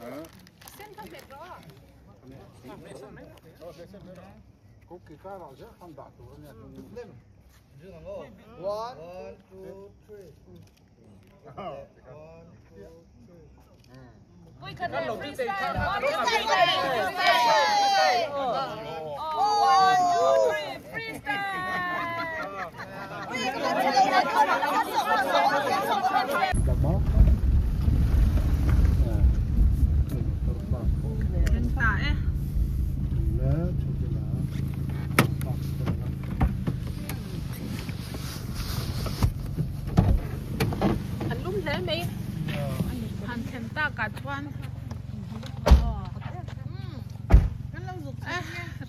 One, two, three. One, two, three. One, two, three, freestyle! An lum hle mai han thlen tak ah chuan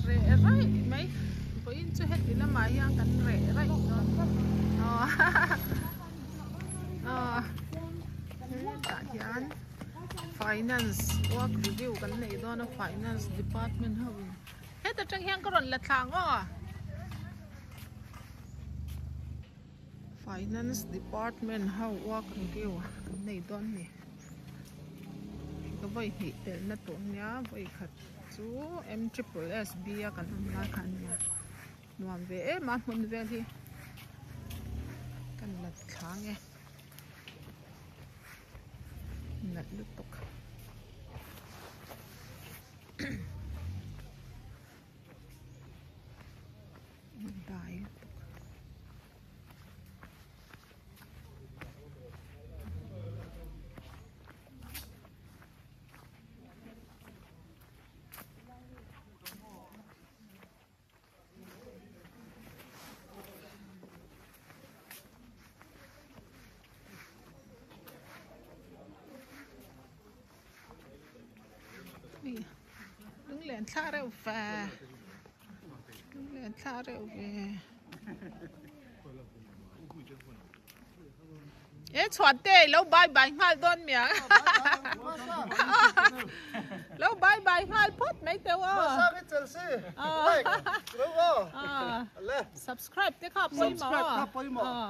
reh raih mai vawiin chu heti lamah hian kan reh raih dawn hetah hian finance work review kan nei dawn a finance department ho in heta tang hian ka rawn la thla ang aw. Finance department ho work review an nei dawn a ni ka vawi hnih telh na tawh nia vawi khat chu M triple S B a kan awm lai kha a nia nuam ve em a hmun vel hi kan la thla ang e nalh lutuk. Dai lutuk. Lunglen thla reuh ve lunglen thla reuh ve e chhuat te lo bye bye nghal dawn miang lo bye bye nghal phawt mai teu aw subscribe te kha pawimawh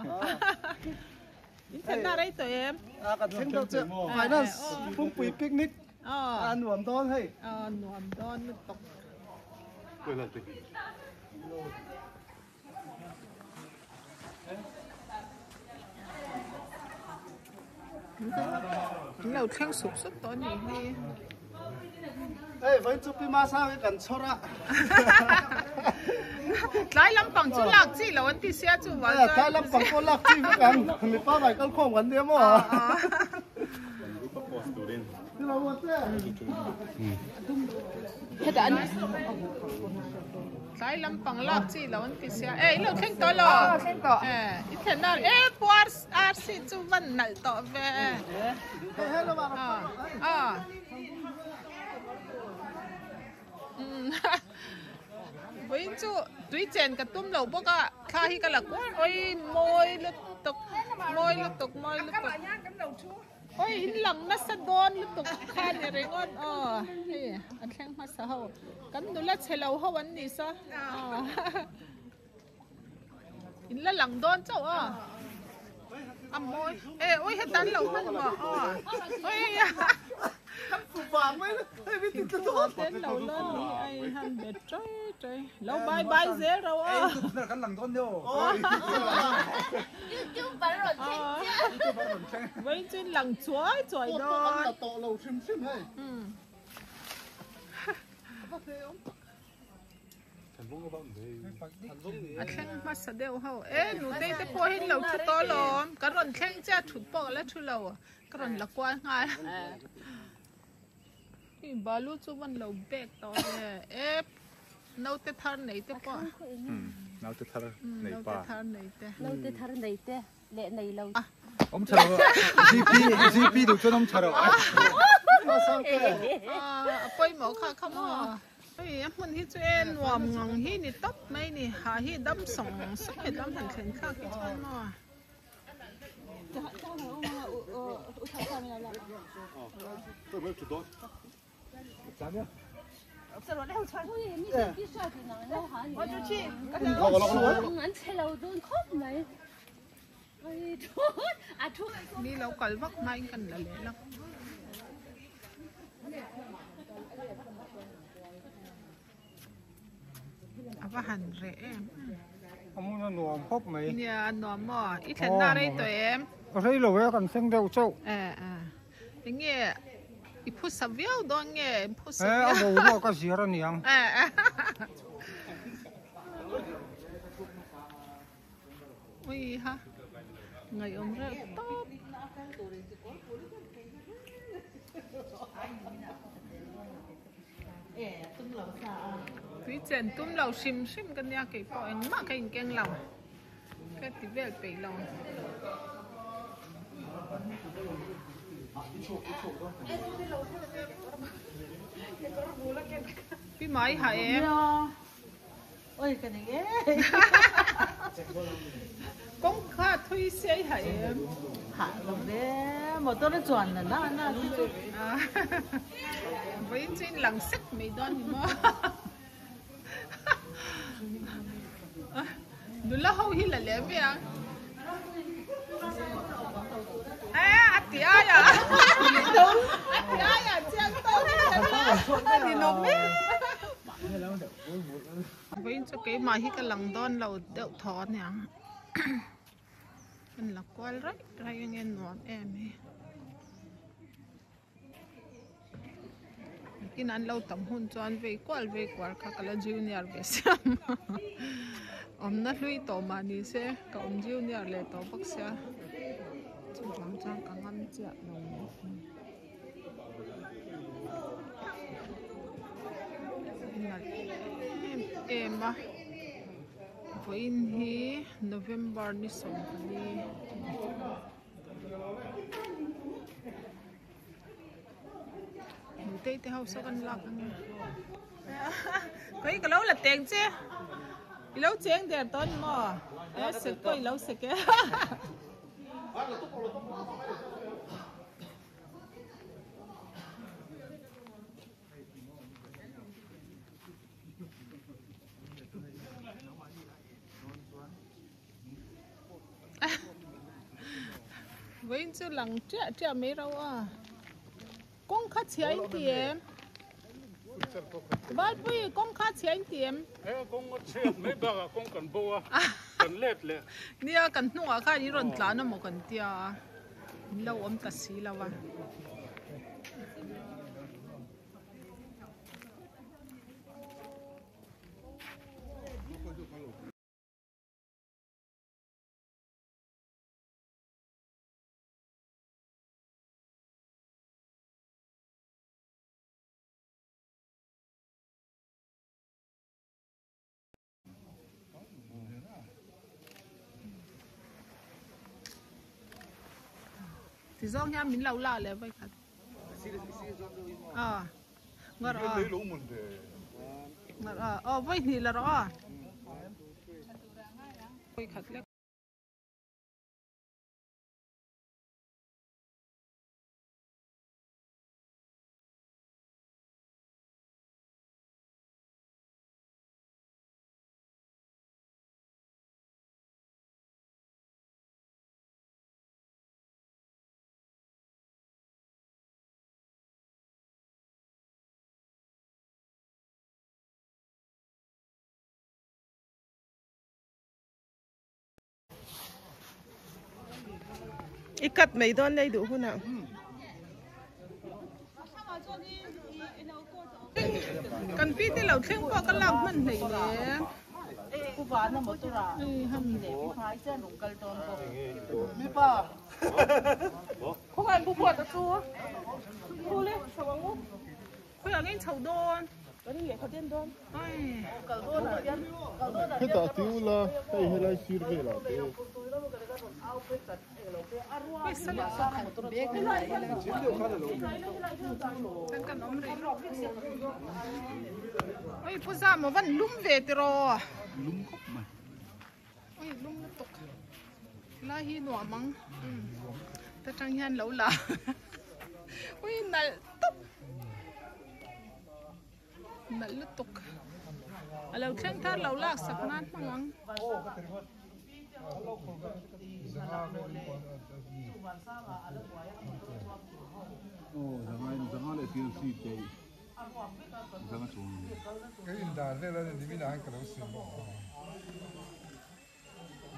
in thenna rei tawh em kan thleng deuh che finance pumpuii picnic a nuam dawn hei a nuam dawn lutuk an lo thleng sup sup tawh a nih hi hei vawiin chu pi masa hi kan chhawr a tlai lampang chu lak chi lo an ti sia chu vang chuan tlai lampang pawh lak chi vek ang mipa vai kal khawm kan nia maw Tlai lampang lak chi lo an ti sia e i lo thleng tawh lo i thlen a e puar arsi chu van nalh tawh ve a vawiin chu tui chen ka tum lo bawk a thla hi ka la kuar oi mawi lutuk mawi lutuk mawi lutuk oi in lang nasa dawn lutuk kha ni ringawt aw hei an thleng hmasa ho kan nula chhe lo ho an ni sa In la lang dawn chauh a. A mawi. E ui heta an lo hman maw aw. Ui Thingkung te an lo lawn ni ai han bet chai chai. Lo bye bye zel ro aw. Kan lang dawn nio. Youtuber rawn thleng chiah. Youtuber rawn thleng. Vawiin chu in lang chuai chuai dawn. Pawh kan la tawh lo hrim hrim hei. A thleng hmasa deuh ho e nutei te pawh hi lo thu tawh alawm ka rawn thleng chiah thut pawh ka la thu lo ka rawn la kual nghal hei balu chu van lo bek tawh e e naute thar nei te pawh naute thar nei pa naute thar nei te naute thar nei te leh nei lo awm tha lo gp gp duh chuan awm tha lo a pawimawh kha kha maw Hei a hmun hi chu e nuam ngang hi ni tawp mai ni ha hi dam sawng sawng he lam han thlen thlak hi chuan maw. Ni lo kal vak hmain kan la leh lak. A va han reh em. A hmun a nuam khawp mai. Nia a nuam maw? I thlenna rei tawh em? Rei lo e, kan thleng deuh chauh. E e. Enge i phusa viau dawn nge? I phusa viau. E a boruak a zir a niang. E e. Ui ha. Ngaihawm reuh tawp. Tui chen tum lo hrim hrim ka nia kei pawh engmah ka inkeng lo ka ti vel peih lo. Pi mai ha em. Kawngka thui sei ha em? Vawiin chu in lang sek mai dawn ni maw? Nula ho hi la leh mai ang. E a ti ai a. A ti ai a chiang tawk a ni lo mek. Vawiin chu keimah hi ka lang dawn lo deuh thaw aniang an la kual raih raih ange nuam em hi nakin an lo tam hun chuan vei kual vei kual kha ka la junior ve siam awmna hlui tawh mah ni se ka awm junior leh tawh bawk sia chuvang chuan ka ngam chiah lo. Nalh em em a vawiin hi November ni 14 nutei te ho saw kan lak ange khawi ka lo la teng che i lo cheng der dawn maw e sek pawh i lo sek e. Vawiin chu lang chiah chiah mai rau a kawng kha chhia in ti em Valpui kawng kha chhia in ti em He kawng a chhiat mai bakah kawng kan bo a kan let leh Nia kan hnungah khan i rawn tlan a maw kan tia a. In lo awm ta si lo a. Ti zawng hian min lo la leh vawi khat. A ngar a. Ngar a. Aw vawi hnih la rawh a. Vawi khat lek. I cut mai dawn nei duh hunah. Kan pi te lo thleng pawh ka lak hman hleih le. Khawiah nge in chho dawn? Hetah ti ula hei helai sir velah te. Oi pu zam a van lum ve tiraw? Lum khawp mai. Oi lum lutuk. Helai hi nuam ang. Ta tang hian lo la. Ui nalh tawp. Nalh lutuk. A lo thleng thar lo lak sak nan hmang ang. Kan indan vel a ni nimin ah hian ka lo sim bawk a.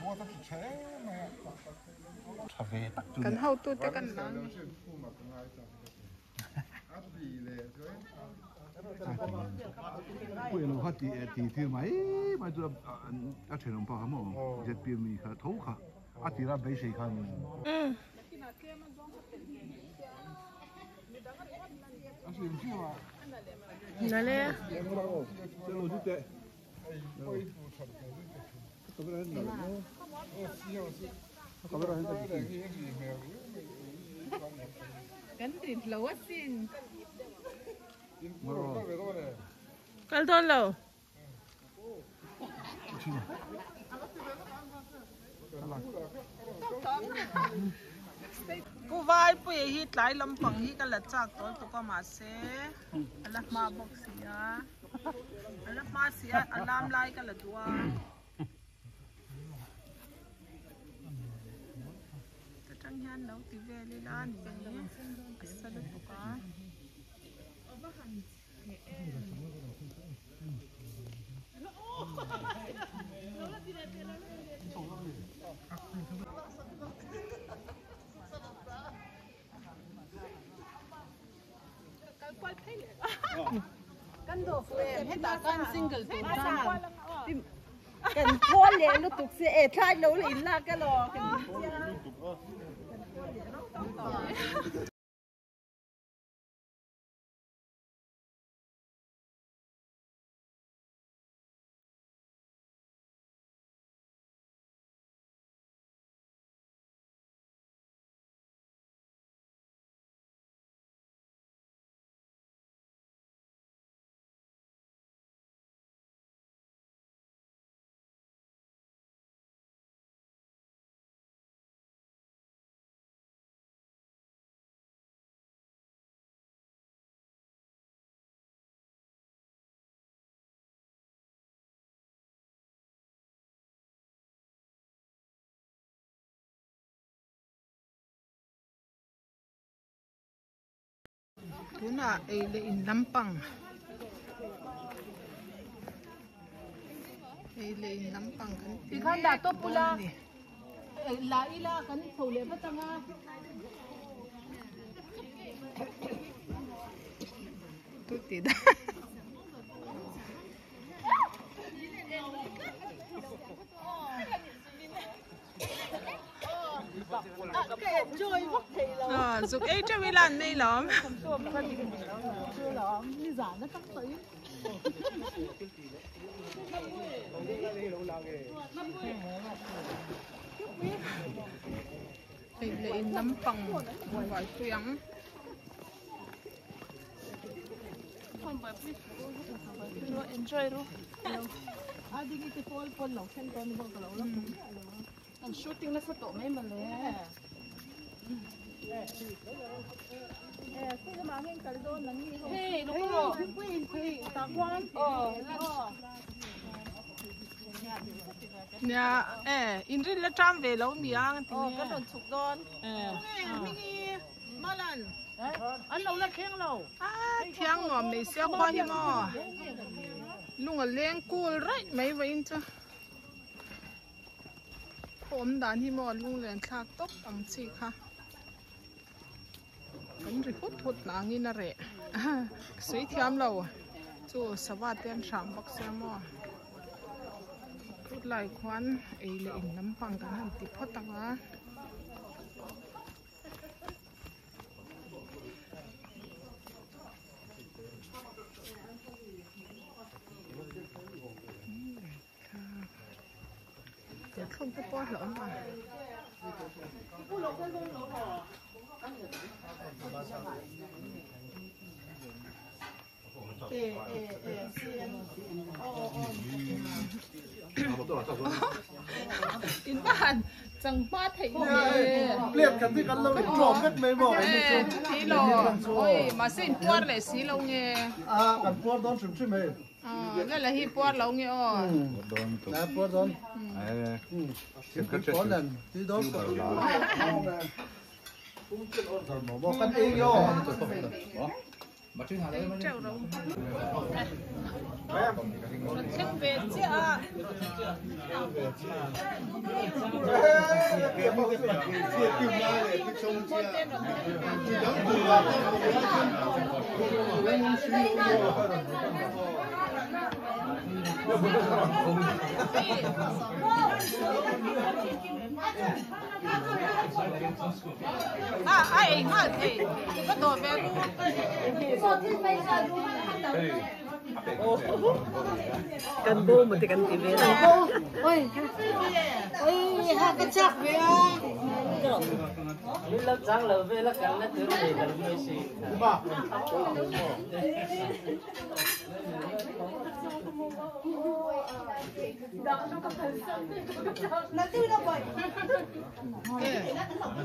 Buat a ti tha em mai a. Tha ve tak chu Kan hotute kan la a ni. Pawh ilo kha ti ti thil mai mai chu a thenawm pa kha maw ZPM mi kha tho kha a tira beisei khan. Nale. Kan rit lo asin. Kal dawn lo. Pu Vaipuia hi tlai lampang hi ka la chak tawl tuk a mahse a la hma bawk si a a la hma si a a lam lai ka la duh a. Ta tang hian lo ti vel ila ni mai a sa lutuk a. Kan khawl leh lutuk se e thlai lo la in lak elaw kan Tunah ei leh in lampang ei leh in lampang kan ti mek dawn a ni. Tu ti da. Zuk ei teuh ila an nei lawm. Hei leh in lampang buaipui ang. Nia e inrin la ṭam ve lo mi ang ti nge. Kan rawn chhuk dawn. Malan an lo la thleng lo. A thiang nuam nei sia khua hi maw. Lung a leng kul raih mai vawiin chu. Khaw awm dan hi maw lung len thlak tawp ang chi kha. Kan ri hut hut nangin a reh. Sawi thiam lo chu sava te an hram bawk sia maw. Tunlai khuan ei leh in lampang kan han ti phawt ang a. Thlum te pawh a hlauh awm a. In va han changpa theih nge. Plate kan hi kan lo in tlawm vek mai maw. Chuti lo. Oi, mahse in puar leh si lo nge. A, kan puar dawn hrim hrim hei. La la hi puar lo nge aw. La puar dawn. Tui dawn. Kan ei nge aw. Ei teuh ro. Rawn thleng ve chiah a. A a ei nghal thei ka dawh ve ru. Kan bo maw te kan ti ve a. Oi oi ha ka chak ve a. Lo chang lo ve la kan la tur ve lo mai si.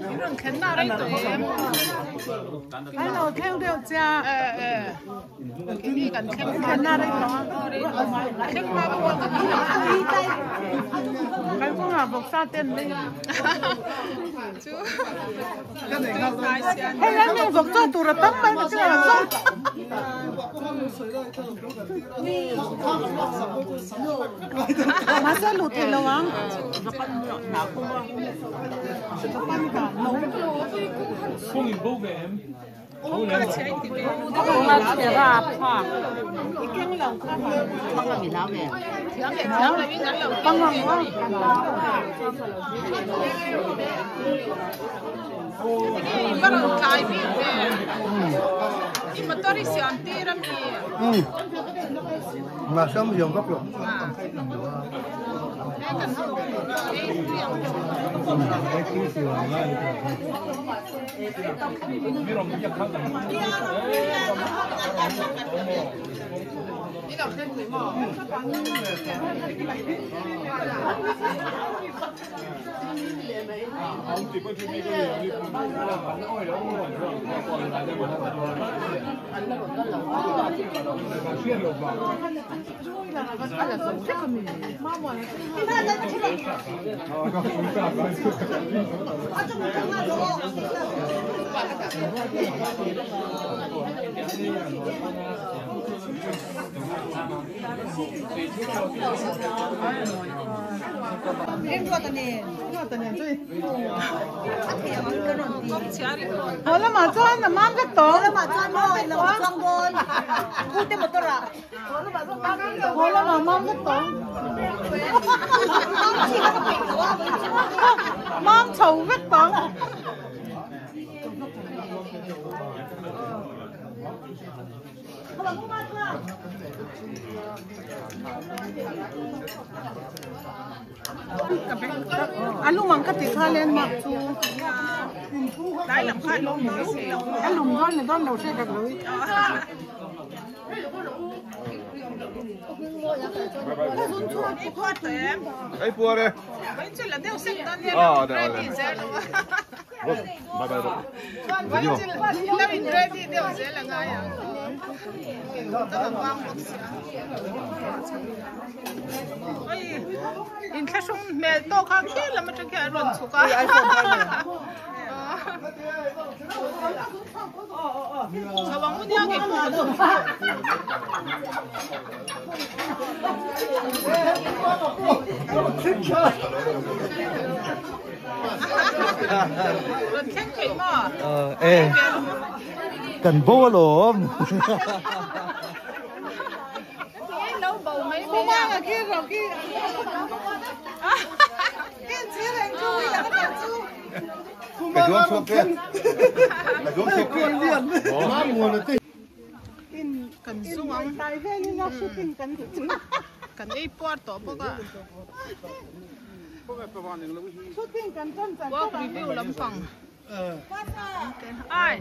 In rawn thlen na rei tawh em? An lo thleng deuh chia. Keini kan thleng hma na rei tawh a. Thleng hma pawh kan ni lo. Kan kawngah vawksa te an lei a. Chu. Hei an eng vawk chaw tur a tam mai na chiah a chaw. Mahse luh theih lo ang. Haw lamah chuan a mam vek tawh. Haw lamah chuan maw ilo chuang dawn. Pute motor ah. Haw lamah mam vek tawh. Mam chho vek tawh. A lum ang ka ti kha landmark chu a lum dawn leh dawn lo hriat rak lo i. Inthlahrung hmel tawk kha khi lam atang khian a rawn chhuk a. Chho ang u nia kei pawh ka duh. Rawn thleng thei maw? E kan bo alawm. Ka duang chhuak te. Ka duang chhuak te. Kan zung ang. Kan ei puar tawh bawk a. Work review lampang. Ai.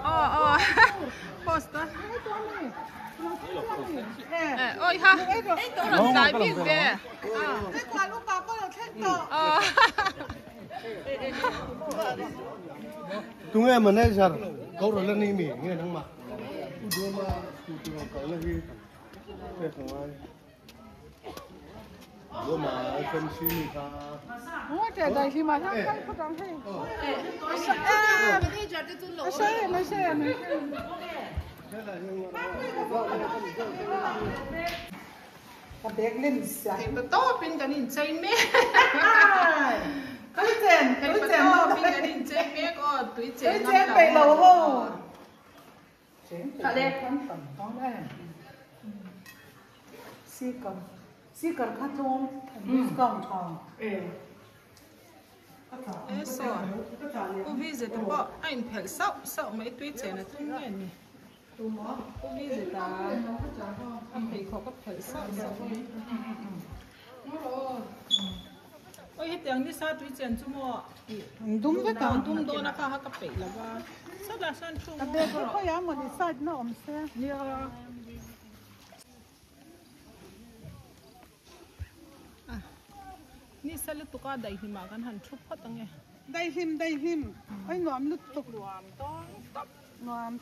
Aw aw. Post a. Oi ha. Rawn tlai bik ve. Aw. Tunge manager ko ro la ni mi nge nang ma. U doma tu tu ko la hi. Te ko ngai. Theihtawpin kan inchei mek Theihtawpin kan inchei mek aw tui chen ngam lo ho. E saw U Vizeta pawh a inphelh sauh sauh mai tui chen a tum nge ni. U Vizeta a pheikhawk a phelh sauh sauh mai. Oi hetiang nisa tui chen chu maw Dum vek ang. Dum dawn a kha kha ka peih lo va. Sawtah sawn thu Ka bag hi khawiah maw ni side na awm se. Nia. Nisa lutuk a daihlim ah kan han thu phawt ange. Daihlim daihlim oi nuam lutuk. Nuam tawng tawp. Nuam.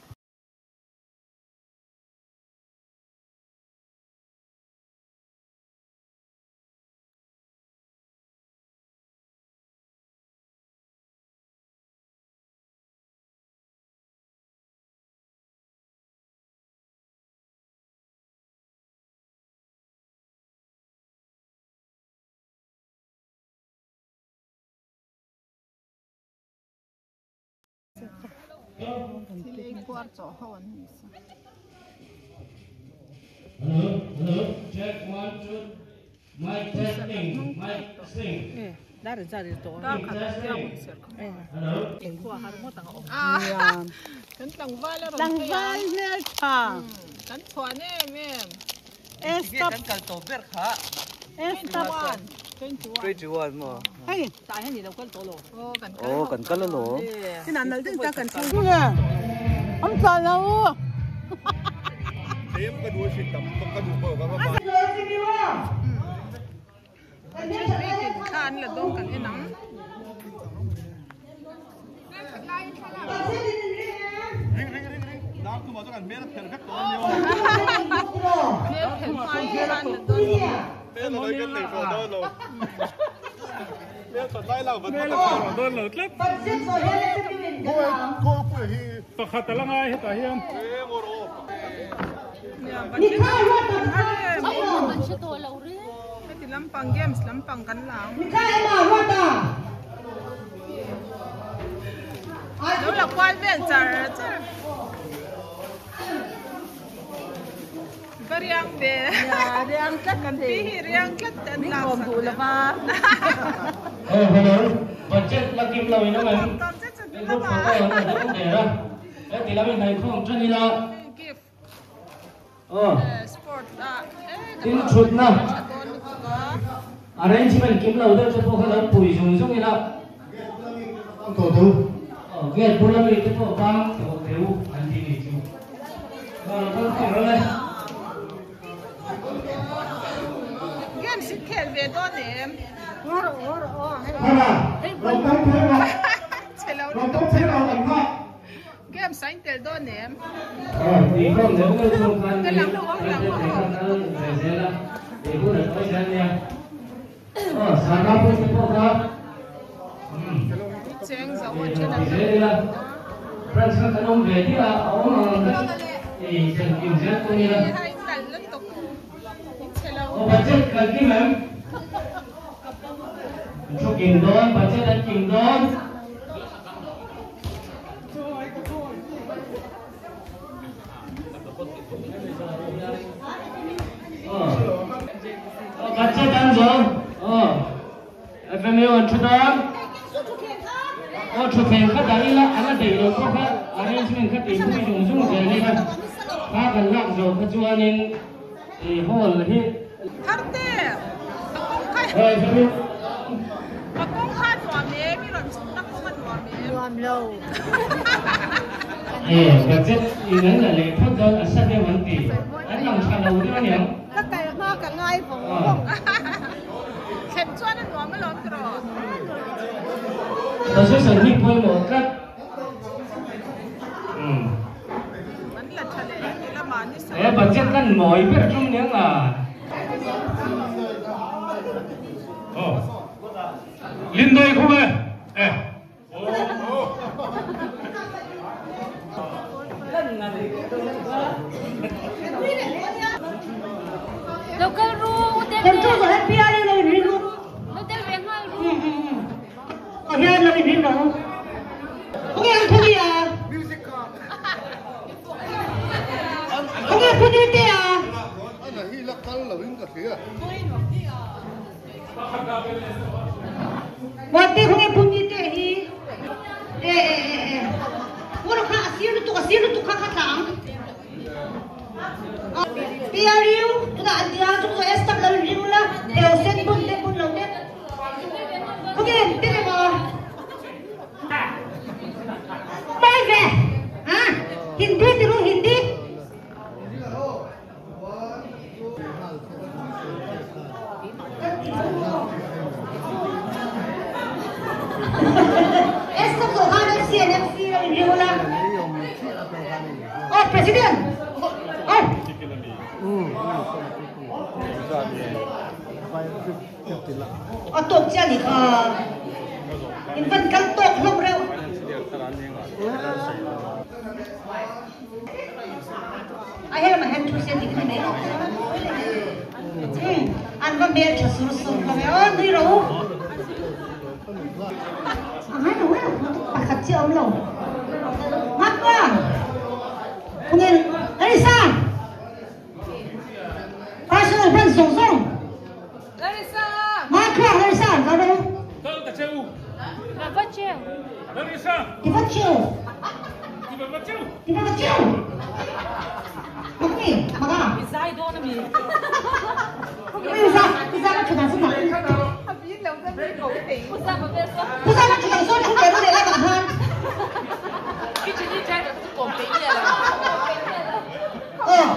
Thil ei puar chawh ho an ni sa. Dar khat a tia hun ser kha maw. Kan tlangval a rawn phei a. Tlangval hmel tha. Kan chhuan em em. Estap. Kan kal tawh ber kha. Estap. 21. 21 maw? Hei. Tah hian i lo kal tawh lo. Aw kan kal. Aw kan kal alawm. Tinah nal deuh ta kan thu. Nge. An tla lo. Tlem ka duh a hrin tam tawk ka duh pawh ka va ba. Bikin kha an la dawn kan en ang. Ring ring ring ring. Dar tumah chuan kan hmel a phelh vek tawh a nia. Hmel phelh hma in kha an la dawn. Hmel a lawi kan nei tawh dawn lo. Hmel that lai lak vat vat a tawh dawn lo tlat. Kawlpuia hi. Pakhat a la ngai hetah hian. Eng aw rawh. Heti lampang games lampang kan la ang. Lo la kual vel char char. Va riang ve. Riang tlat Kan pi hi riang tlat te an lak sak duh lova. Oh hello, budget la kim lo in awm em? Tam che chu Group photo an la deuh der a, heti lam inhaikhawm tan ila. Gift. Aw. Sport ah Tin thutna arrangement kim lo deuh te pawh kha lo pui zung zung ila. Aw gate bula mi te pawh bang tawh teu an ti ni chu. Aw lo kal khawm rawh le. Games in khel ve dawn em? Chhe lo lutuk. Games a in tel dawn em? Ka lang ho ang lang ho ho Cheng zo a then an Hei hai nalh lutuk in chhe lo. Budget an zo aw FMU an thu dawn aw thutthleng kha dah ila an la daih lo pawh kha arrangement kha tih pui zung zung zel ila kha kan lak zawh kha chuanin ih hall hi Tharte ka kawng kha ka kawng kha a nuam em i rawn chhukna kawng a nuam em? Nuam lo. E budget in an la leh phawt dawn a sa deuh an ti an lang tha lo deuh aniang. Ka kal hma ka ngai vawng vawng. Thlen chuan a nuam alawm tiraw? Suggestion hi pawimawh tlat. An la tha leh ni lamah ni He budget lan mawi ber tum nia nga. Lindai khaw nge? E. Local ru tel Control ko happy ari lo in rin ru. Lo tel ve nghal ru. A hian lo in rin ro. Khawnge an phuni a? Khawnge phuni te a? Ana hi la kal lo in ka hria. Muante khawnge phuni te hi? E e e e. Pura kha a sir lutuk a sir lutuk kha kha tla ang. PRU tunah an tia chung chu S tak lo in ring ula eo sen bun te bun lo te. Khawnge te emaw? Mai ve! Ha? Hindi ti ru Hindi. Esther Johan MC and MC lo in ring ula. Oh President! Oh! A tawk chiah ni kha. In van kal tawk hlawm reuh. A helam ah hian thu se dik ni mai. An va hmel tha sur sur hlawm e aw nui ro. A ngai lo e pakhat chiah awm lo. Ngakua. Khawnge Larissa. Personal hman zawng zawng. Larissa! Ngaithla Larissa, ka ro. Kal ta cheu. Ti va cheu. Larissa. Ti va cheu. Ti va cheu. Ti va cheu. Makni, maka. I zai dawn ami. Isa, isa ka thutang sun na. Pusa ma thutang sun thu ve ru leh lai bang han. Kitchen i driver kha chu kawm peih nge lo. Aw,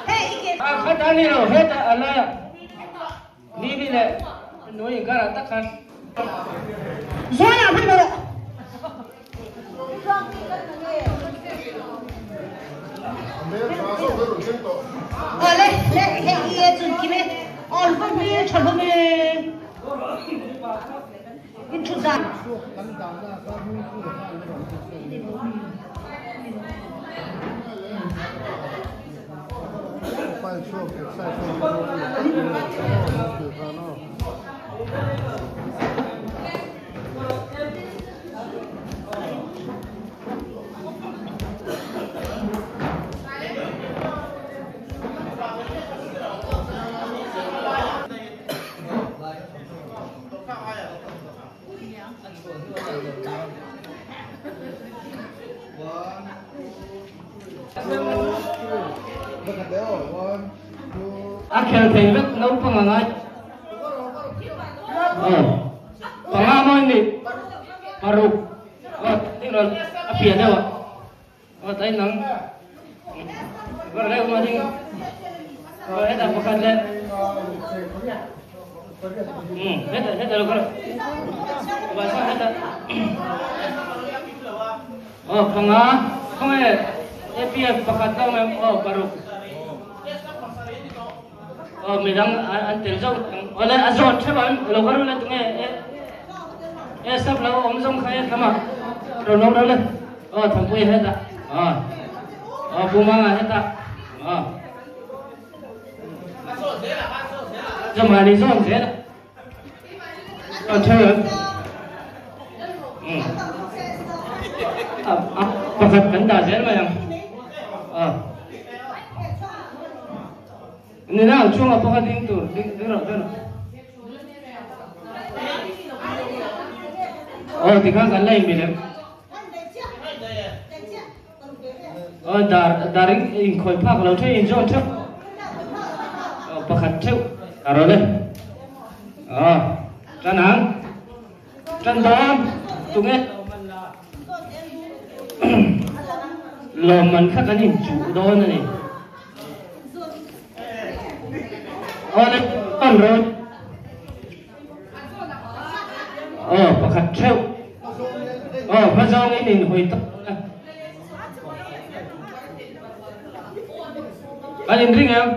hei i ke. A khat a ni lo, hetah a la ni ni leh nui inkar ah tak khan. Zuala hman rawh. Aw le, le, hei i e chun kim e. Aw va hmel tha hlawm e. In thut dan. A khel thei vek naupang a ngai. Aw panga mawi ni paruk aw ding rawn a pian deuh a. Aw tlai nang bar leh uma ding aw hetah pakhat leh um hetah hetah lo kal ba sa hetah aw panga khawnge APF pakhat lo mem aw paruk aw midang an tel zo aw le a zawn theuh an lo kal le tunge e sap lo awm zawng kha e thlama ro lo ro le Aw Thangpuia hetah aw aw Pu Manga hetah aw Zamani zawn zel aw theu em a pakhat kan dah zel mai ang aw ni nang chunga pakhat ding tur ding ding rawh ding rawh Aw tikhan kan la inmi lem. Aw dar dar in inkhawi phak lo theuh in zawn theuh. Aw pakhat theuh a rawn e. Aw tan ang. Tan dawn tunge lawmman kha kan inchuh dawn a ni. Aw le pan rawn. Aw pakhat theuh. Aw hma zawng in in hawi tak a. Kan in ring em?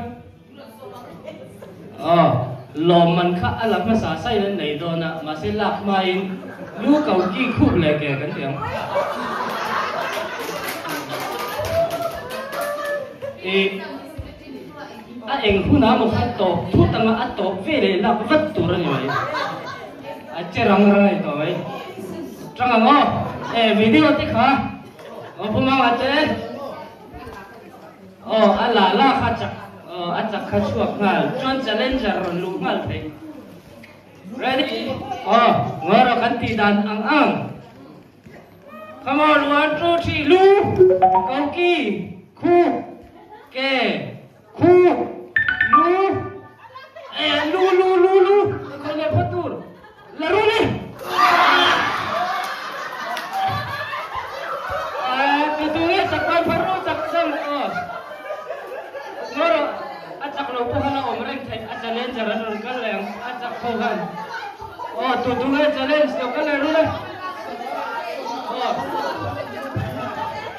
Aw. Lawmman kha a la hmasa sain an nei dawn a, mahse lak hmain lu ko ki khup leh ke kan ti ang. I a eng hunah maw kha tawp thut anga a tawp ve leh lak vat tur a ni mai. A che rang rang a ni tawh mai. Tang ang aw, e video te kha aw pu Manga te. Aw a la la kha chak aw a chak kha chhuak nghal chuan challenger rawn luh nghal thei. Ready? Aw ngaw rawh kan tih dan ang ang. Come on one two three lu koki khu ke khu lu e lu lu lu lu khaw leh phawt tur la ru ni.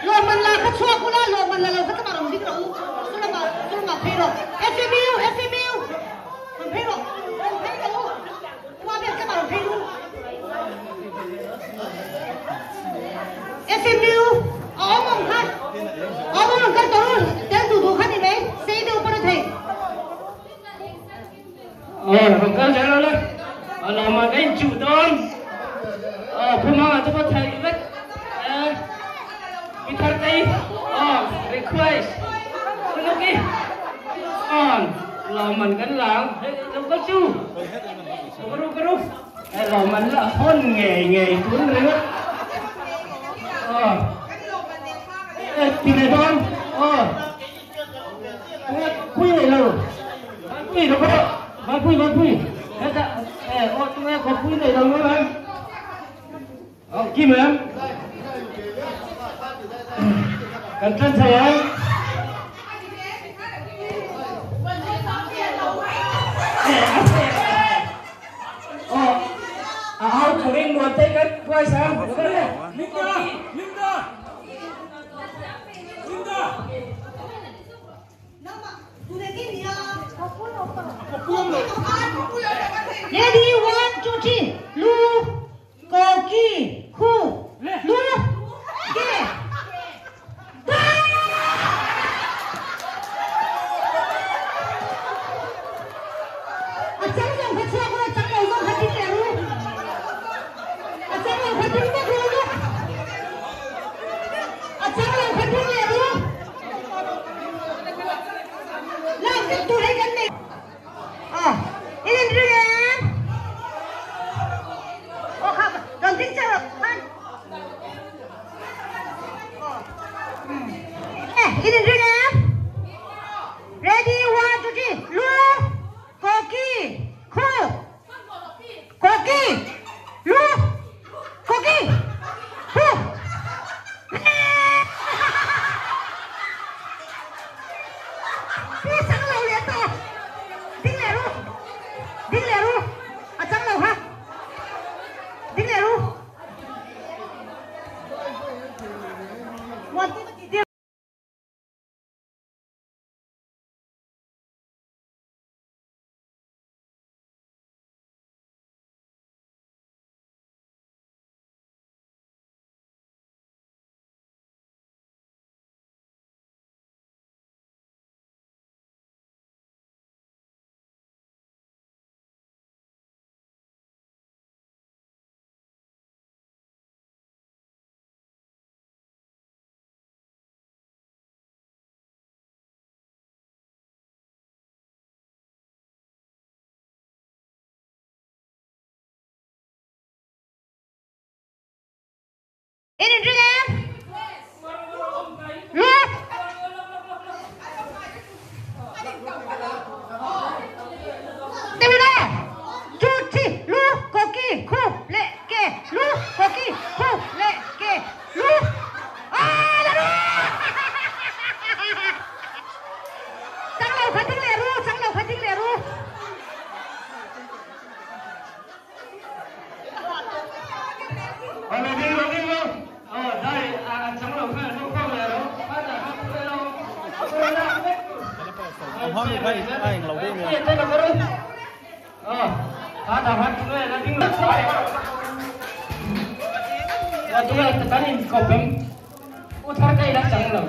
Lawmman la kha chhuak ula, lawmman la lo kha tlama rawn ding rawh u. Sulama, sulama phei rawh. FMU, FMU! Rawn phei rawh, rawn phei rawh u. Khua vel tlama rawn phei ru. FMU, a awm awm kha. A awm awm rawn kal tawh ru. Tel duh duh kha ni mai. Sei deuh pawh na thei. Aw, rawn kal zel rawh le. A lawmah ka inchuh dawn. Aw, phumangah te pawh theih vek. Eh, mi thar tei. Aw, request. Unuki. On, lawmman kan la ang. Hei, lo kal chu. Lo ka ru, ka ru. Eh, lawmman la hawn ngei ngei tun ringawt. Aw. Eh, ti leh dawn. Aw. Pui nei lo. Pui lo pawh. Vai pui, vai pui. Heta, eh, aw tunge khaw pui nei lo ngawt ang. Aw, kim em? Kan tan thei ang. Aw, a au turin muan te kan kuai sang. Linda! Linda! Linda! Ready, one, two, three. Lu, ko, ki, khu, lu, ke, ta. A chang lo kha chhuak ula, chang lo zawng kha ding leh ru. A chang lo kha ding vek ru lu. A chang lo kha ding leh ru. Lak vek tur hei kan nei. Aw, in in ring em? Aw kha, rawn ding chiah rawh khan. Aw, eh, in in ring em? Ready, one, two, three, lu, koki, khu, koki, lu, koki, khu. Pi chang lo leh tawh. Ding leh ru. Ding leh ru. A chang lo kha. Ding leh ru. Muan ti ti tir. In in ring em? Lu. Tewina. Two, three. Lu, koki, khu, le, ke. Lu, koki, khu, le, ke. Lu. Ah, la ru. Chang lo kha ding leh ru, chang lo kha ding leh ru. À, ta hát tụi nó tiếng là tụi nó ta nhìn cọp em u thar đây là chẳng rồi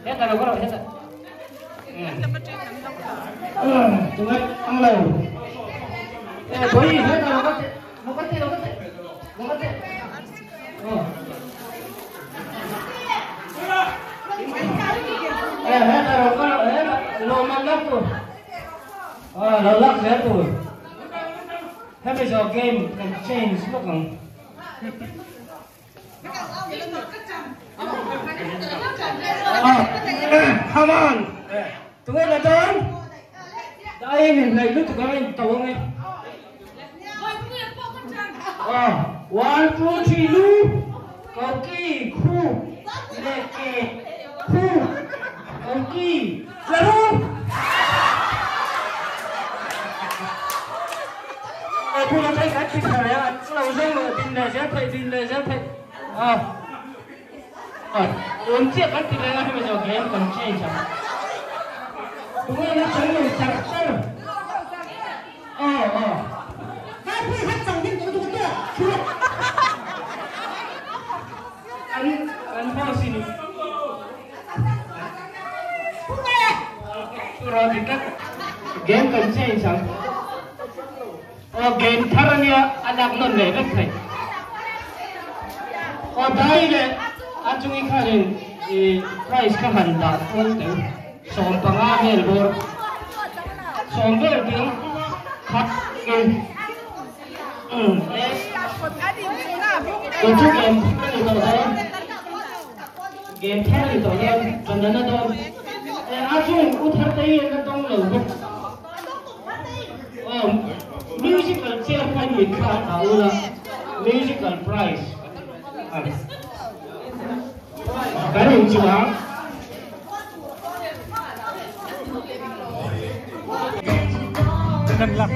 hết rồi có rồi hết rồi tụi nó ăn lẩu tụi hết rồi nó có nó có nó có hết rồi có rồi hết rồi mà lắc rồi nó lắc hết rồi. Thế bây giờ game can change lúc không? Come on. Tụi em là đón. Đây mình này lúc tụi em tàu nghe. 1 2 3 lu. Cầu kỳ khu. Lệ kê khu. Cầu kỳ là lu. Cô nó thấy cái thịt này á, lâu rồi mà tin là sẽ thấy, tin là sẽ thấy. À, ôn chiếc cái thịt này là bây giờ game còn change à? Tụi em nó chống người chặt chân. Cái phi hát chẳng biết tụi tôi chưa. Anh bao xin. Rồi thì các game còn change à? Game tharania anak non le vek thai o dai le achungi khanin i price ka han da thon te som panga vel bor som vel ding khat ke ko chu game ni to da game thar ni to da chandana do e achung u thar te na tong lo bok musical chair kan with Kaula musical prize. Cái gì hả? Cần lắm.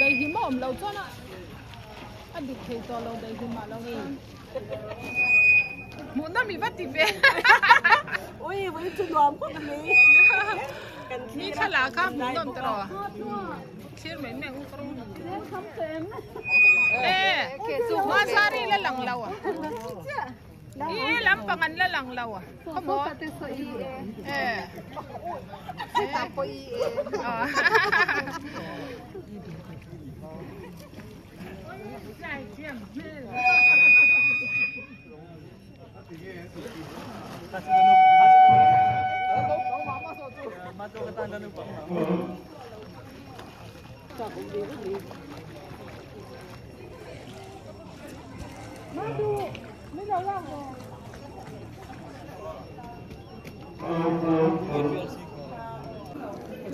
Đây thì mỏm lâu cho nó ăn được thầy to lâu đây thì mà lâu muốn nó bị bắt thì về ôi với chú lòm có gì mi khá là khác muốn nó tao khiên mấy mẹ cũng không ê mà sari là lằng lâu à ý lắm bằng anh là lằng lâu à không có ê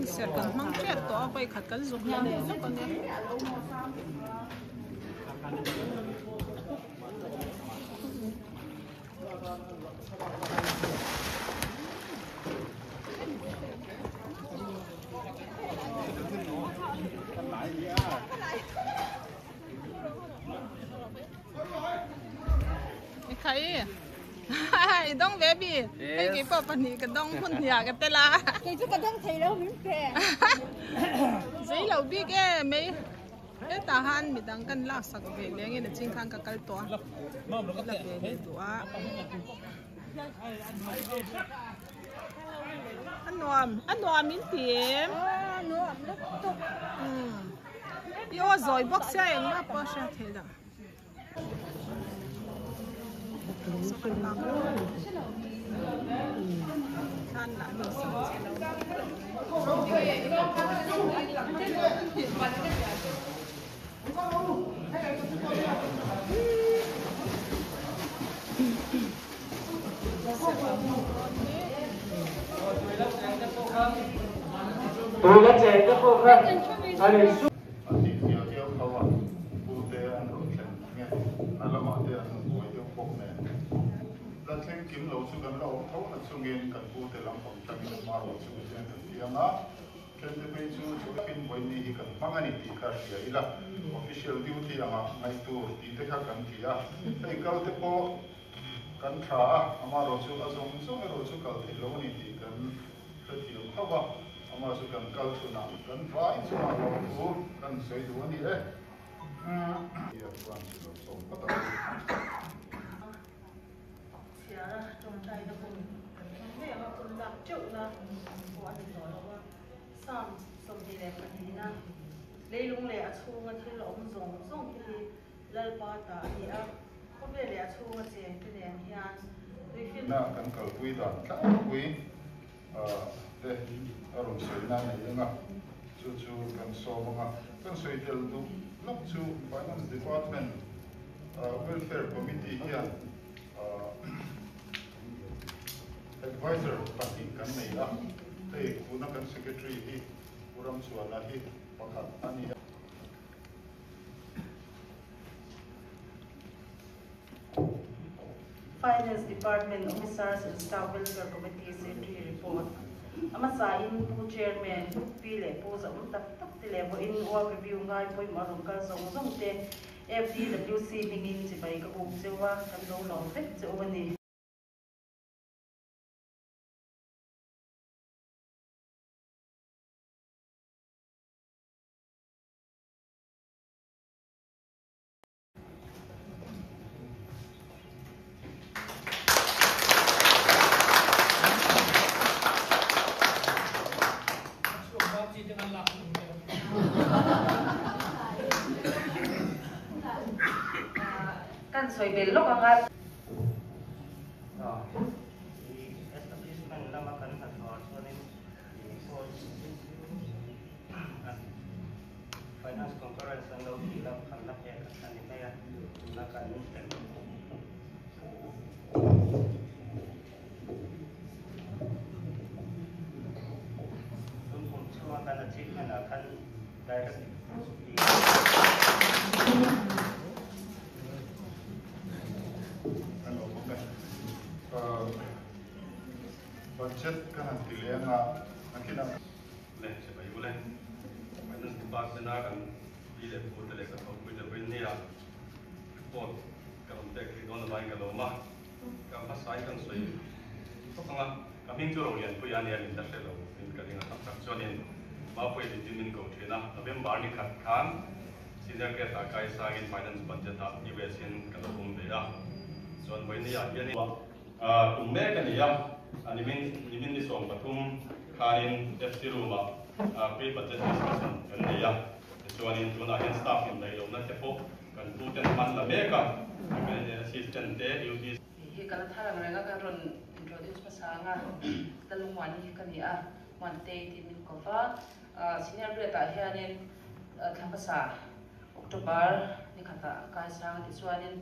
Hunserh kan hmang tep tawh a vawikhat kan zuk la leh lawk ang e. Khai i dawng ve bi hei kei pawh pahnih ka dawng hmun hniah ka tel a kei chu ka dawng thei lo min pe zei lo bik e mai hetah han midang kan lak sak ve leng in a ching khan ka kal tawh a la ve leh duh a a nuam a nuam in ti em a nuam lutuk i aw zawi bawk sia engmah pawh a hriat theih loh. A tih hnial hiau tho a, pute an rawn thlen nge a lamah te an rawn buai deuh bawk nen. La thleng kim lo chu kan la awm tho na chungin kan pute lam pang tangin hma rawh chu hian kan piang a, thente phei chu chu ekin vawiin hi kan hmang a ni tih kha hria ila, official duty anga ngaih tur tih te kha kan ti a, hei kal te pawh kan tha a, amaherawh chu a zawng zawng erawh chu kal theih lo a ni tih kan hrethiam tho a, amah chu kan kal chhunah kan vai chungah lo thu kan sawi duh a ni e. Tia chuan chi lo sawm phawt ang u. Chhiara tawngtaina hun kan hmang mai ang a, hun lak teuhna pawh a ni tawh lo a. Psalm 22na leilung leh a chhunga thil awm zawng zawng te hi Lalpa ta a ni a, khawvel leh a chhunga cheng te nen hian tuifin. Na kan kalpui dan tlangpui te a rawn sawi na nei ang a, chu chu kan sawm ang a. Kan sawi tel duh lawk chu Finance Department Welfare Committee hian Adviser pahnih kan nei a, hei tuna kan Secretary hi Pu Ramchhuana hi pakhat a ni a. Finance Department Officers and Staff Welfare Committee Secretary Report A hmasa in Pu Chairman, Pi leh Pu zahawm tak tak te leh vawiin Work Review ngai pawimawh a rawn kal zawng zawng te FDWC hmingin chibai ka buk cheu a, kan lo lawm vek cheu a ni. Kan sawi bel lawk ang a. Establishment lama kan hnathawh chuanin Finance Conference an lo tih lam kan la pek a ni mai a, tuna kan tel Tun kum chhunga kan achievement ah khan direct Kan lo bawk e. Budget ka han ti leng a, nakinah. Le chibai u le. Finance Department a kan pi leh pu te leh ka thawhpui te vawiin nia report ka rawn pek theih dawn avangin ka lawm a, ka hmasain kan sawi tawk ang a, ka hming chu Rolianpuia a nia min la hre lo in ka ring a tak tak chuanin Mapui Nitin min ko thin a, November ni khat khan Senior Grade ah kai sangin Finance Budget ah US in ka lo awm ve a, chuan vawiin nia hianin. Tum mek a ni a, nimin nimin ni 13 khanin FC room-ah pre-budget discussion kan nei a, tichuanin tunah hian staff indaih lohna te pawh kan pu ten hman la mek a, kan assistant te UD. Hi ka la thar ang reng a, ka rawn introduce hmasa ang a, Lalungmuani hi ka ni a, Muantei tih min ko va, senior grade ah hianin thla hmasa October ni khatah kai sang a tichuanin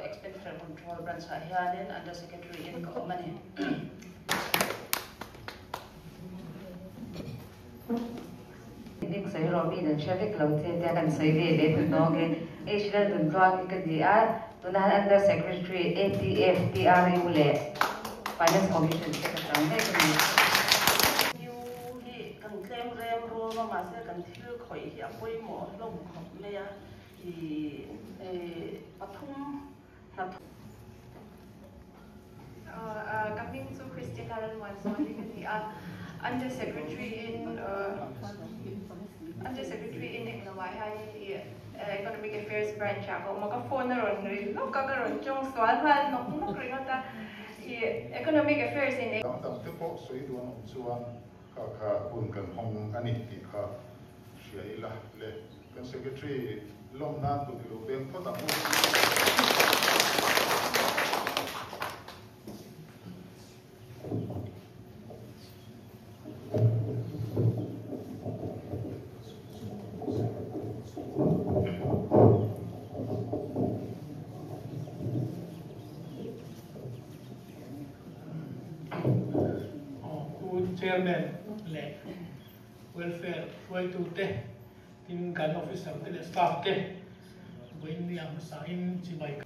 Expenditure Control Branch ah hianin Under Secretary in ka awm a ni. Bik sawi rawh mi dan hre vek lo che tia kan sawi ve leh hnu nawng e. H Laldun Tluang hi ka ni a, tunah hian Under Secretary ATF, TRU leh Finance Commission te ka chang mek a ni. U hi kan tlem rem rum a, mahse kan thil khawih hi a pawimawh hlawm khawp mai a, i pathum hnathawk. Ka hming chu Christina Lalmuanzuali ka ni a, Under Secretary in Under Secretary in englo ah hianin i Economic Affairs Branch ah ka awm a, ka phone a rawn ri hlawk a, ka rawn tawng sual nghal nawk nawk ringawt a, i Economic Affairs in. Dang dang te pawh sawi duh an awm chuan kha kha hun kan hawng a ni tih kha hria ila le. Kan Secretary lawm nan kut i lo beng phawt ang u. Pu Chairman leh Welfare hruaitute Tin, kan officer te leh staff te vawiin ni a hmasa in chibai ka.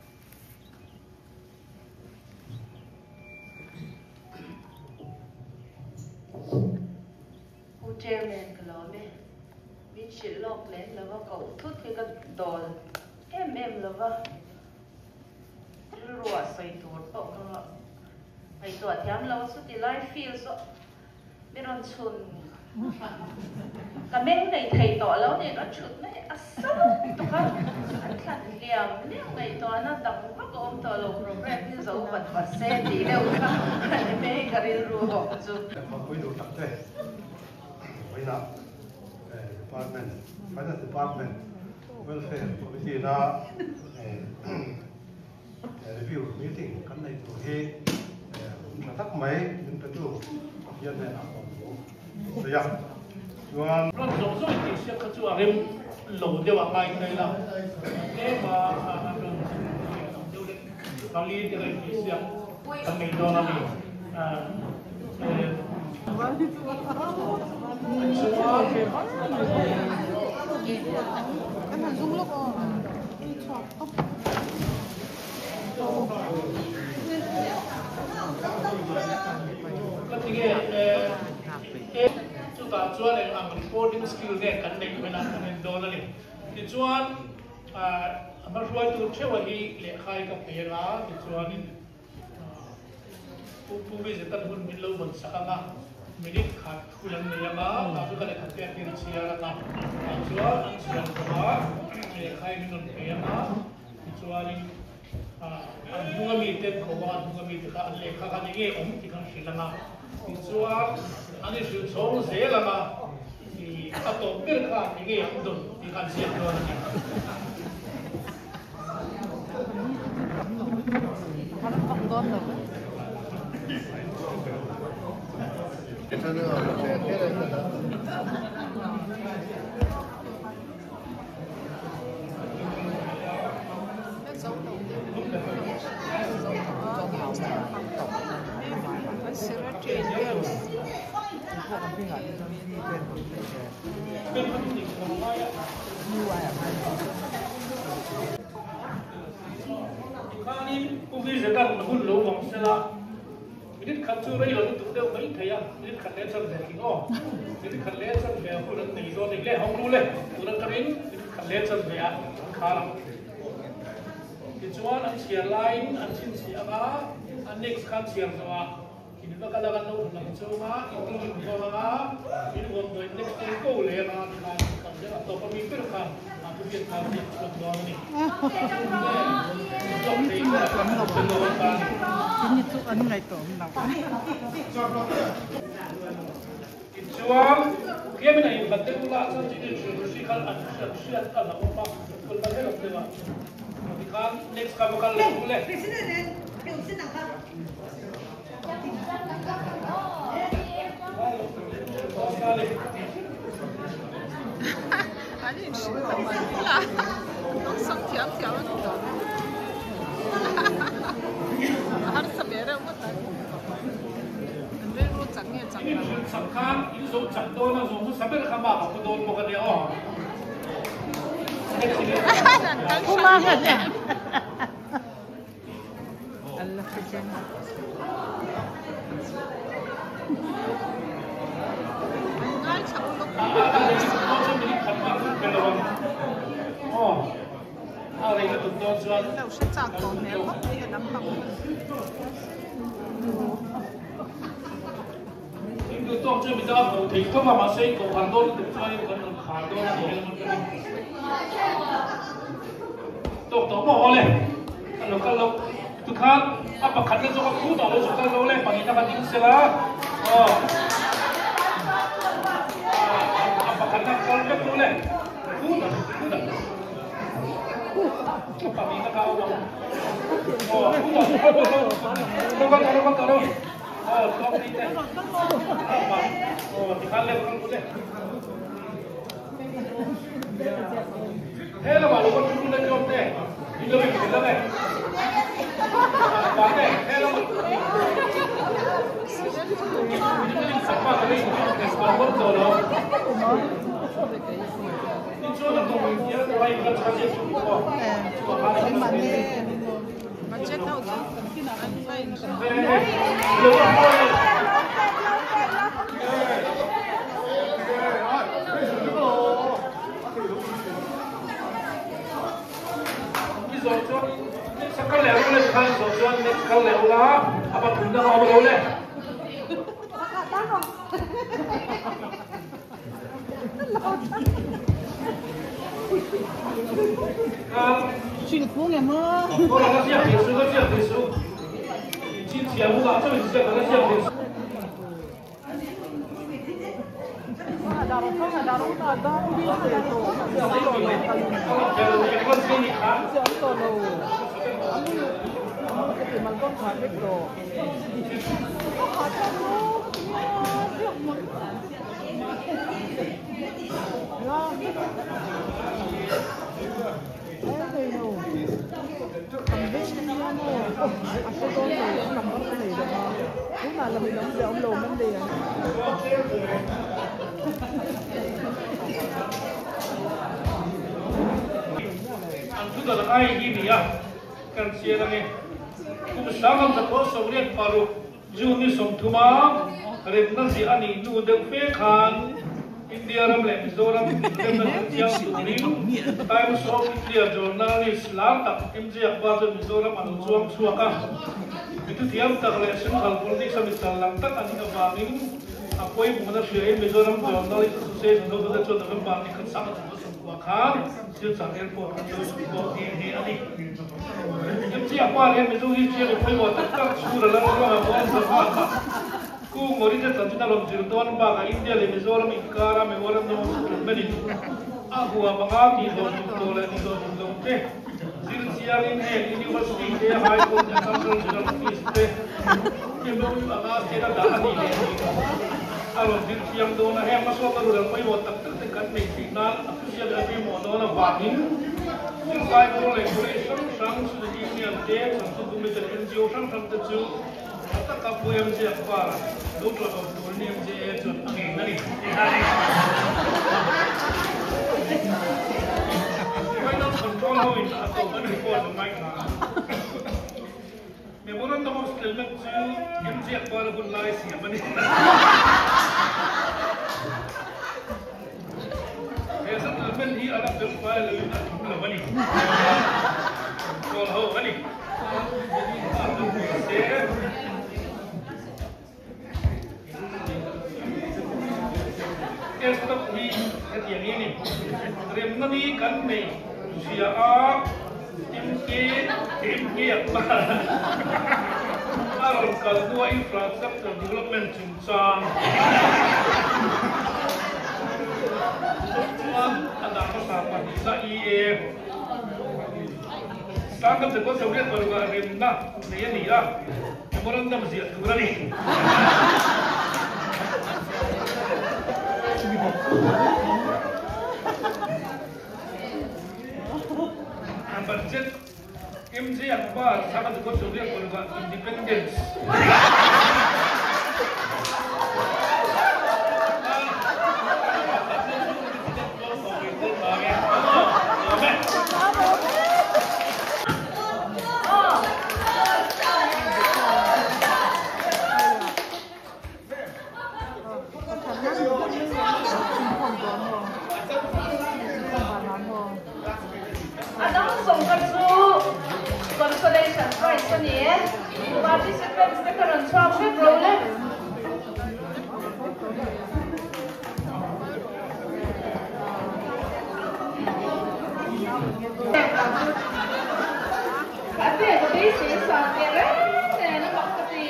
Pu Chairman ka lawm e. Min hrilh lawk lem lova koh thut hi ka dawl em em lova rilruah sawi tur pawh ka ngaihtuah thiam lo chuti lai feel chu Mi rawn chhun ka meng nei thei tawh lo nen a thut mai a sa lutuk a, an thlan hliam hliam ngaihtuahna dang vak a awm tawh lo program hi zo vat vat se tih deuh kha a ni mai ka rilru awm chu. Kan hmangpui duh tak te vawiinah department finance department welfare committee na Review meeting kan nei tur hi hun tha tak mai min petu Pathian hnenah a awm thu a sawi a. Chuan. Ran zawng zawng in tihsiak kha chu a rem lo deuh a ngai thei la, tlem a ran chu ang deuh leh pali te kha in tihsiak kan nei dawn a ni. Chutah chuan eng ang reporting skill nge kan neih hmel a kan en dawn a ni. Tichuan a hmahruaitu theuha hi lehkha hi ka pe anga tichuanin Pu Pu Vizetan hun min lo vawn sak ang a, minute khat hun an nei ang a, tah chu ka lehkha pek hi an chhiar ang a, tah chuan an chhiar zawh a, lehkha hi min rawn pe ang a, tichuanin an hnung ami ten ko a, an hnung ami te kha an lehkha khan eng nge awm tih kha an hrilh ang a, tichuan an inhrilh chhawng zel ang a, a tawp ber khan eng nge an dawn tih kha an ziak dawn a ni. Tikhanin Pu Vizeka'n hun lo vang sela, minute khat chu rei lo lutuk deuh mai thei a, minute khat leh chan ve tling aw, minute khat leh chan ve hun an nei dawn a ni le, hawng ru le, tun atangin minute khat leh chan ve a an khar ang. Tichuan an chhiar laiin an chhinchhiah ang a, a next kha an chhiar zawh a. In va kal a kan lo hmu lang chung a, in tum in hawn ang a, in huam dawn next day ko leh ang a tikhan kan zel a tawp a mi ber khan a thu biak khan biak chhuak dawn a ni. Chawk thei ber a kan hmu dawn ta a ni. Tichuan, tlemin a inhlat deuh ula chuan chu in hrilh hri khan an hriat hriat a la awm a, kul ta hlek deuh a. Tikhan next kha va kal leh u le. An inhrilh lo mai la, an sak thiam thiam a ni tawh. A harsa ve reuh ngawt ang. An rilru chak nge chak lo. chak khan in zo chak dawn a, zawh hmasa ber kha mark a pu dawn bawk a nia aw. Tawk tawh maw awle a lo kal lo tikhan a pakhat na zawk a khu tawh lo chu kal lo le pahnih na ding sela aw a pakhat na kal vek lo le khu dah khu dah a pahnih na ka awm ang aw khu dah kal lo lo kal lo kal lo aw tawk ni te aw tikhan le kal le. He lamah lo kan thu na chawm te in lo in lam e pa te he lamah in sakpa ka ring kan bawm tawh lo in chuan a tawng in tia lai kan chan che chu ko Budget ho chu an va in Xin India ram leh Mizoram Times of India journalist lar tak MJ Akbar chuan Mizoram a lo chuang chhuak a, mitu thiam tak leh Central Politics a michal lang tak a nih avangin a pawimawhna hriain Mizoram Journalist Association hotute chuan November ni khat sang a thawk a sawmkua khan Silchar Airport an lo chhuk bawk nghe nghe a ni. MJ Akbar hian Mizo history a mi pawimawh tak tak chhur a lal ruang a mual zahmaka Kung Morite chanchin a lawm zir dawn bakah India leh Mizoram inkara memorandum of settlement in a huam anga tihhlawh tum tawh leh tihhlawh tum lo te zir chiangin heng University te, High Court leh Council General Office te MOU anga state a dah a nih leh tih a rawn zir chiang dawn a. Heng hmasawnna rural pawimawh tak tak te kan neih theih nan a thuziak leh a pawimawh dawn avangin zirlai pawl leh college hrang hrang, student union te, chanchinbu miten NGO hrang hrang te chu A taka Pu MJ Akbar lo ṭawt awm turin MJA chuan a ngei na ni. Final control ho in a tawp an report a ngai thla a. Memorandum of Settlement chu MJ Akbar a hun lai siam a ni. He settlement hi a la fel fai lo in a thum lo a ni. Control ho a ni. Desktop hi hetiang hi a ni. Remna ni kan nei zia a MK MK Akbar a rawn kal hnua infrastructure development chungchang chuan a dah hmasa pahnihna EA. Sangam Chakua Soviet parukah remna nei a ni a, memorandum ziah tur a ni. Budget MJ Akbar Sangam Chakua Soviet parukah Independence. Participants te kha rawn chhuak vek ro le. Ka te ka beisei san teh reng nen a mak ka ti.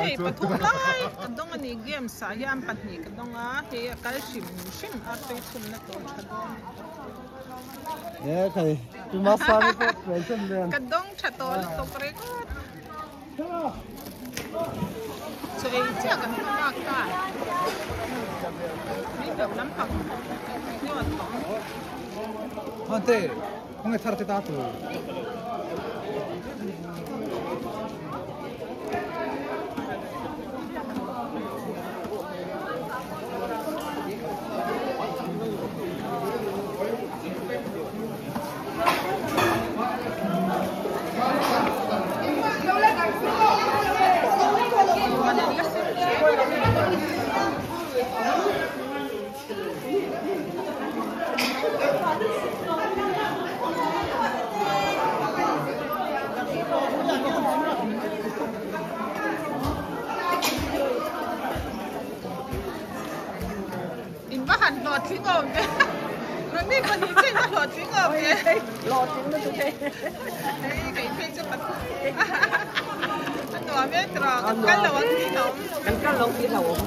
Hei pathum lai ka dawng a ni games ah hian pahnih ka dawng a hei a kal hrim hrim a tui chhunna tur tha dawn. Ka dawng tha tawh lutuk ringawt. Chaw ei chiah kan hma bak ta. Min lo lampang hniau a thawm. Mante, khawnge thar te ta tu. In va han hlawhtling awm ve. Nangni pahnih chu in va hlawhtling awm ve. Hlawhtling lutuk e. Hei kei phei chu pathum. A nuam e tiraw kan kal lo ang tih hlauhawm. Kan kal lo tih hlauhawm.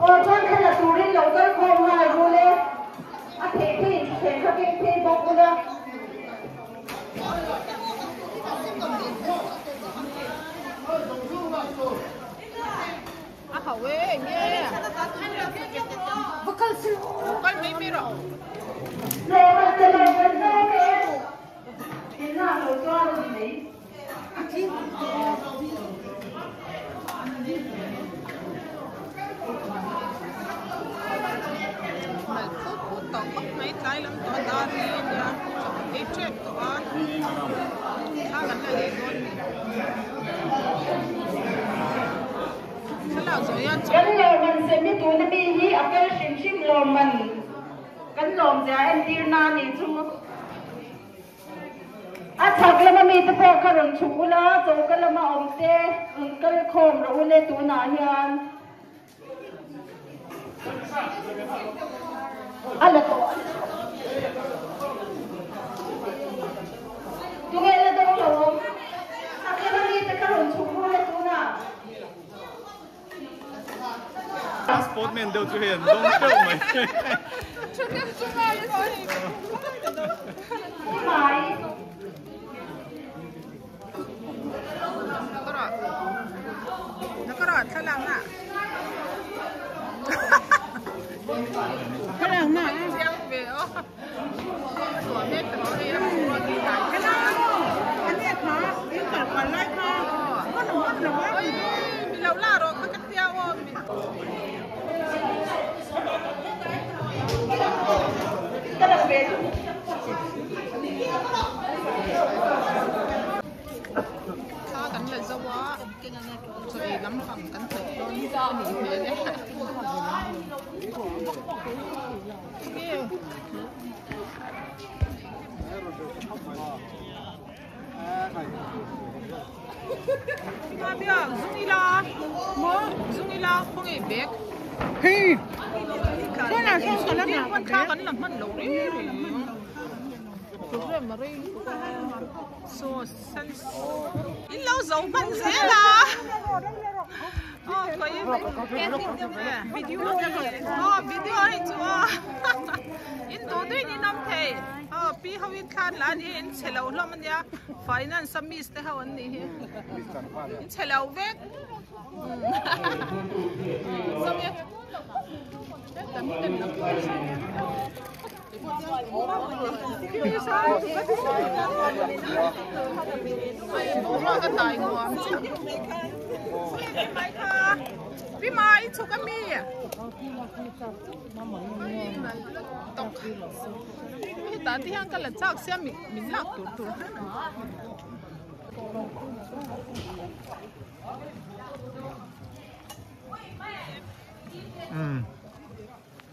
Aw chuan thla la turin lo kal khawm nghal rul e, a theih phei in thuthleng kha keng phei bawk ula. A ho e enge va kal sil kal mai mai rawh. Mal phut phut tawh khawp mai tlai lam tawh a dar hi a nia chaw ei tep tawh a thla kan la leh dawn ni thlalak zawh hian chaw Kan lawmman semi tuna mi hi a fel hrim hrim lawmman kan lawmzia entir na ni chu. A chhak lama mite pawh kha rawn chhuk ula, choka lama awm te rawn kal khawm rawh ule tunah hian a la tawh a ni. Tunge la dawng lo awm? Chhak lama mite kha rawn chhuk ule tunah. Sportman deuh chu hei an dawng teuh mai. Thla kan la zo a, chaw ei lampang kan hnaih dawn a nih hmel e. Program a rei lutuk a saw san in lo zo hman zel a aw video aw video hei chu aw in duh duhin in awm thei aw pi ho in thlan lah a ni in chhe lo hlawm a nia finance a miss te ho an nih hi in chhe lo vek Pi mai chhuk a mi hetah te hian ka la chak sia min lak tur tur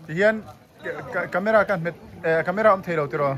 Tihian camera ka hmet camera awm thei lo tiraw?